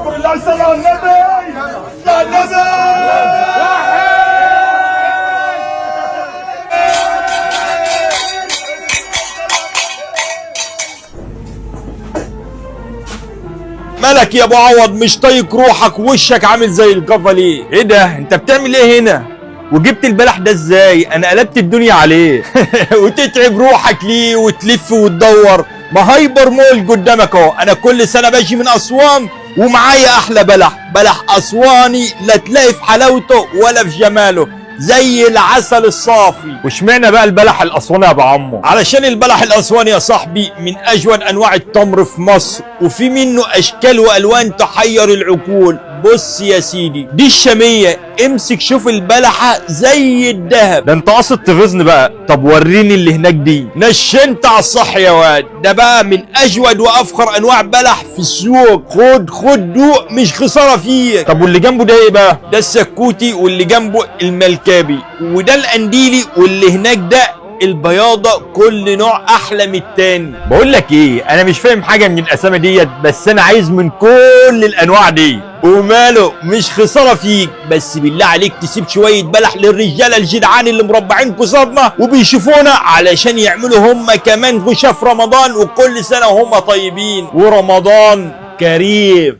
اذكر الله، صلى على النبي، صلى على النبي. مالك يا ابو عوض؟ مش طايق روحك، وشك عامل زي الجفا ليه؟ ايه ده؟ انت بتعمل ايه هنا؟ وجبت البلح ده ازاي؟ انا قلبت الدنيا عليه. وتتعب روحك ليه وتلف وتدور؟ ما هايبر مول قدامك اهو. انا كل سنة باجي من اسوان ومعايا احلى بلح، بلح اسواني لا تلاقي في حلاوته ولا في جماله، زي العسل الصافي. واشمعنى بقى البلح الاسواني يا ابو عمو؟ علشان البلح الاسواني يا صاحبي من اجود انواع التمر في مصر، وفي منه اشكال والوان تحير العقول. بص يا سيدي، دي الشامية، امسك شوف البلحه زي الذهب. ده انت قاصد تغيظني بقى. طب وريني اللي هناك دي. نشنت على الصح يا واد، ده بقى من اجود وافخر انواع بلح في السوق. خد خد دوق، مش خسارة فيك. طب واللي جنبه ده ايه بقى؟ ده السكوتي، واللي جنبه الملكابي، وده القنديلي، واللي هناك ده البياضة. كل نوع احلى من التاني. بقول لك ايه، انا مش فاهم حاجة من الاسامي ديت، بس انا عايز من كل الانواع دي. وماله، مش خسارة فيك، بس بالله عليك تسيب شوية بلح للرجاله الجدعان اللي مربعين قصادنا وبيشوفونا، علشان يعملوا هم كمان غشاف رمضان. وكل سنة وهم طيبين، ورمضان كريم.